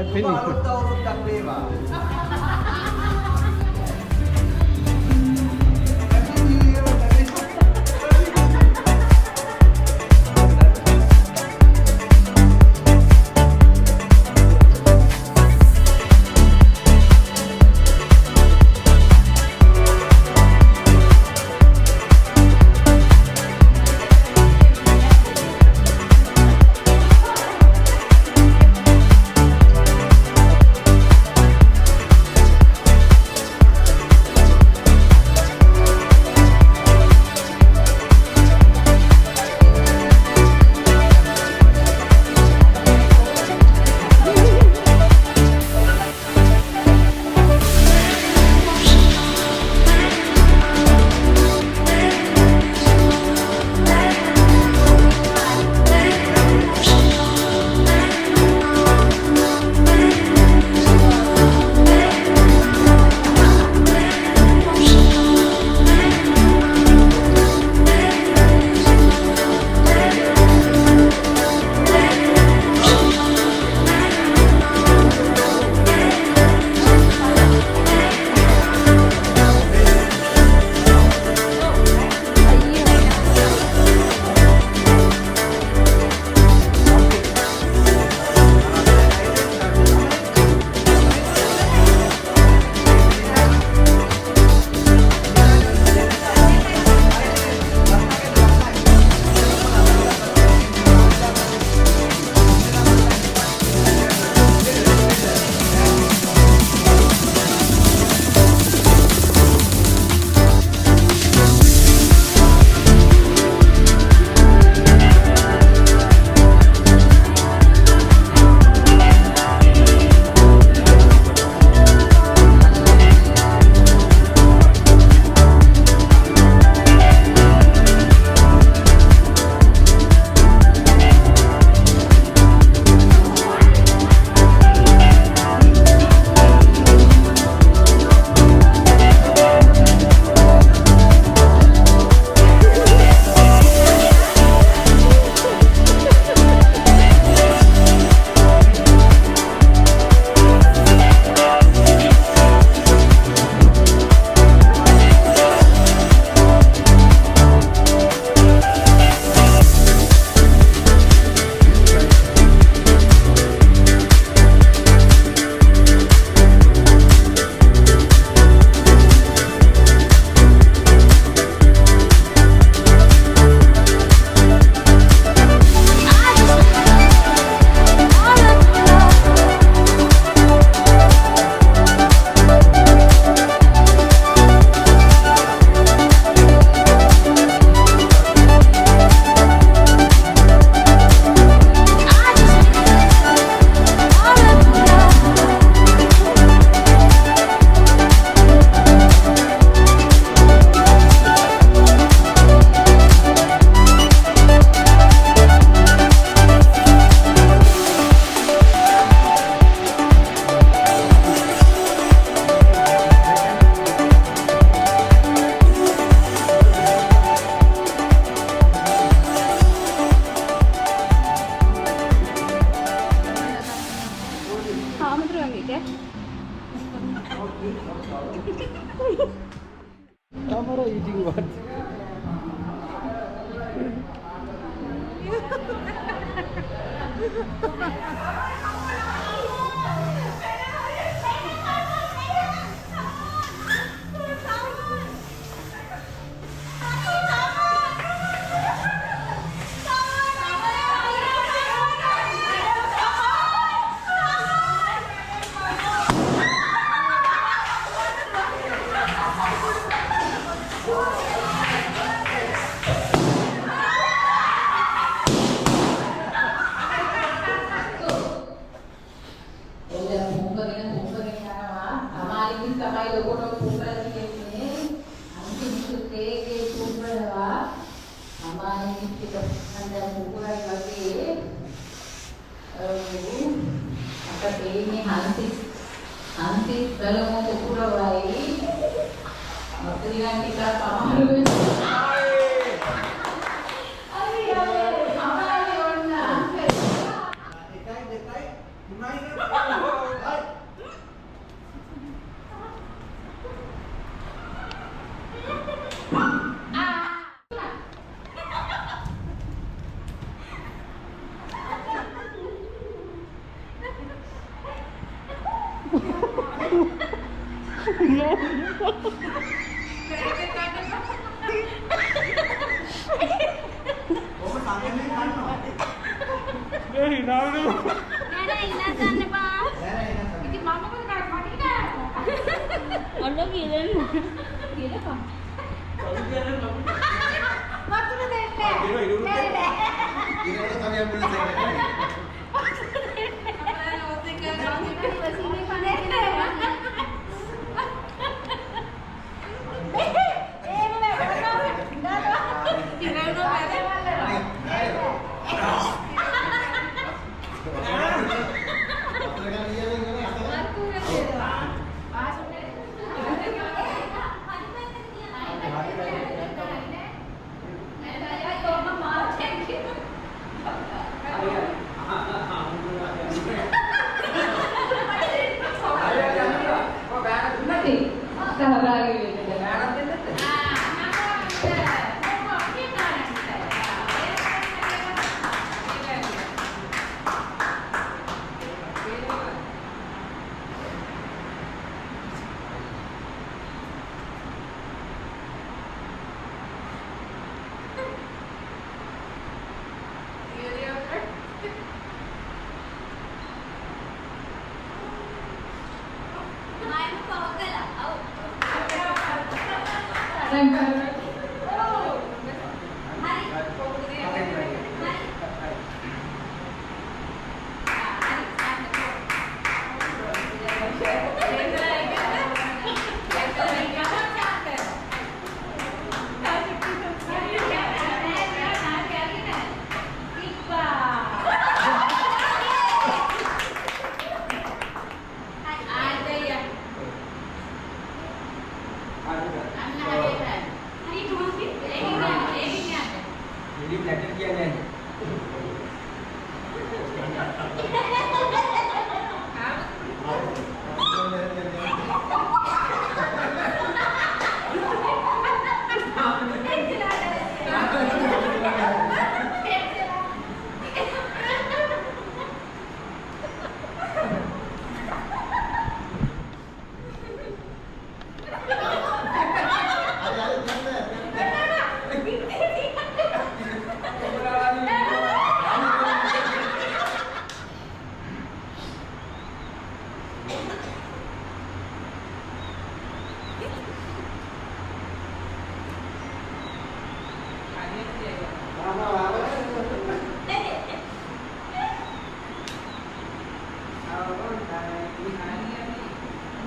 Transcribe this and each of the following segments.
Happy New අලුත් අවුරුද්දක් වේවා. Happy New Year. හාමුදුරුවන්ගේ Tamara eating what? ඔය පුම්බගෙන පුම්බගෙන යනවා. අමාරින් තමයි ලොකටම පුම්බලා තියෙන්නේ. අන්තිම ඒකේ පුම්බනවා. අමාරින් ටික හන්දා පුපුරයි වගේ. ඔව්. අප පේන්නේ හන්සිස් හන්සිස් බලමු පුපුරවයි. මොකද ටිකක් අමාරු වෙනවා. අනේ අනේ අමාරු ඔන්න. එකයි දෙකයි තුනයි. ඔබ සංගමයෙන් ගන්නවා. නෑ හිනා වෙනවා. නෑ නෑ හිනා ගන්න එපා. නෑ නෑ හිනා ගන්න. ඉතින් මම මොකද කරන්නේ? මට හිනා යනවා. ඔන්න කියලා කියලාපන්. වතුර දෙන්නේ නෑ. නෑ නෑ. ඊළඟට තමයි ඇම්බියුලන්ස් එක එන්නේ.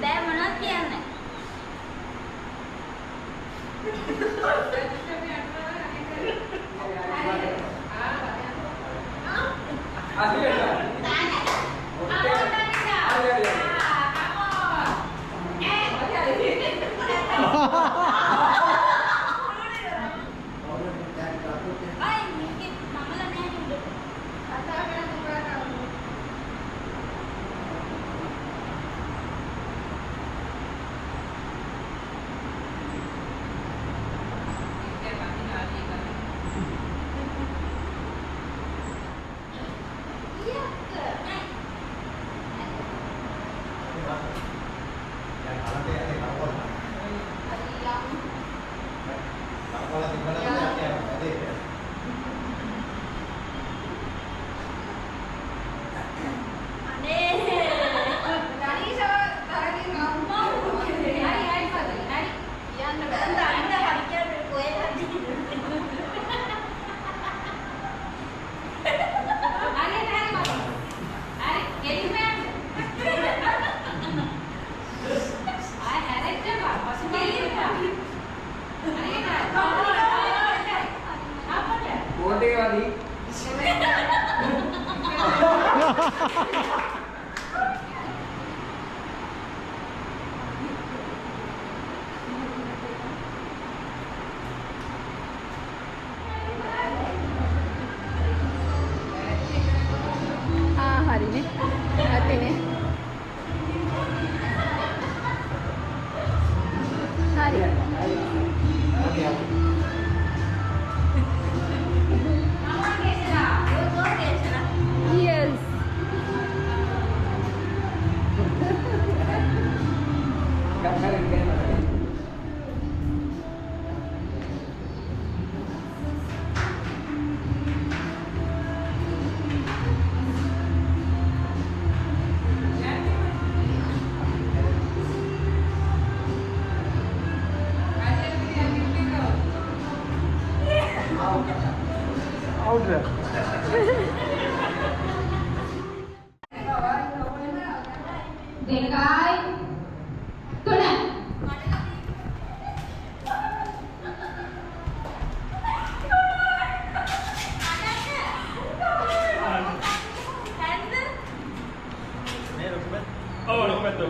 බෑ මොනවද කියන්නේ? හරිනේ. ඇතිනේ. හරි. Yes. හරි.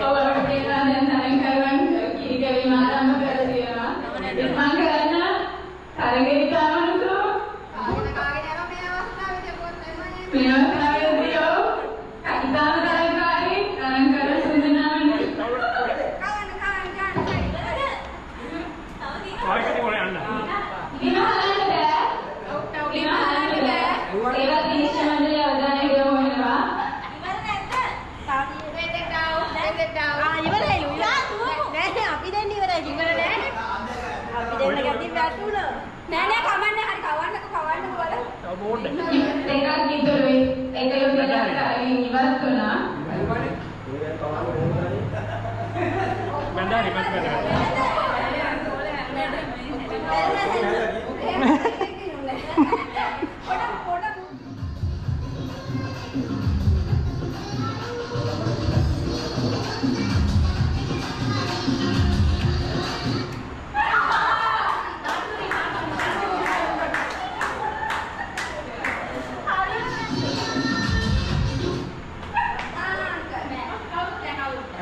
ඔයාලට පේනවා දැන් තරඟ කරුවන් කිරි කැවීම ආරම්භ කරලා තියෙනවා. ඉතින් මං කරන්න තරඟ ඉතාමනුසු කාගෙන කාගෙන යනවා මේ අවස්ථාවේදී පොත් එමය. මේ අවස්ථාවේදී ඔව් ඉතාම තරඟකාරී තරඟ කරන සූදානම්. කවන්න කවන්න ගන්න. ආයෙත් ඕනේ යන්න. බිම හලන්න බෑ. බිම හලන්න බෑ. ඒවත් විනිශ්චය මණ්ඩලයේ අවධානය යොමු වෙනවා. ඉවර නැද්ද? වෙදට ආව් වෙදට ආව්. ආ ඉවරයිලු. නෑ අපි දෙන්න ඉවරයි. ඉවර නෑ. අපි දෙන්න ගැතින් වැටුණා. නෑ නෑ කමන්නේ හරි කවන්නකෝ කවන්නකෝ බලන්න. තව බෝඩ් එක. දෙකක් ඉතුරුයි. එක යුගලක් අරින් ඉවත් වුණා. බැඳාරි බැඳ බැඳ. පොඩ පොඩ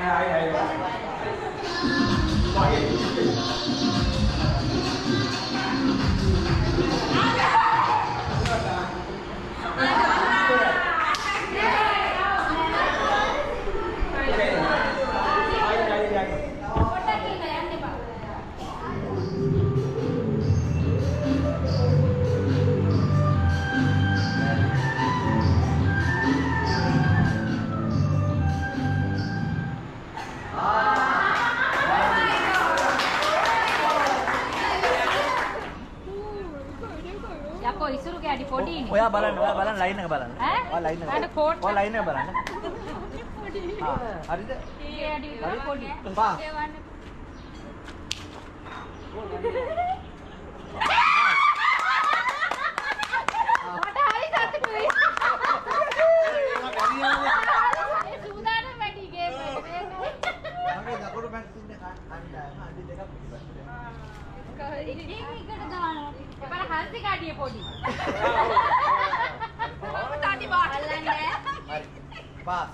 ආයි ආයි. ආයි ආයි ආයි. පොඩ්ඩක් ඉන්න යන්න එපා. යකෝ ඉසුරු කැඩි පොඩි නේ. ඔයා බලන්න ඔයා බලන්න ලයින් එක බලන්න. ඈ? ඔයා ලයින් එක. අර කෝට් ඔයා ලයින් එක බලන්න. ආ හරිද? කැඩි විතර පොඩි. පා. මට හරි සතුටුයි. ඒ සූදානම් වැඩි ගේම් එක. මගේ දකුණු පැත්තේ ඉන්න කණ්ඩායම අඩි දෙකක් පිටිපස්සට. එක එකට දානවා. එපාර හල්සි කාඩිය පොඩි. මම තාටි බාට අල්ලන්නේ. හරි. පාස්.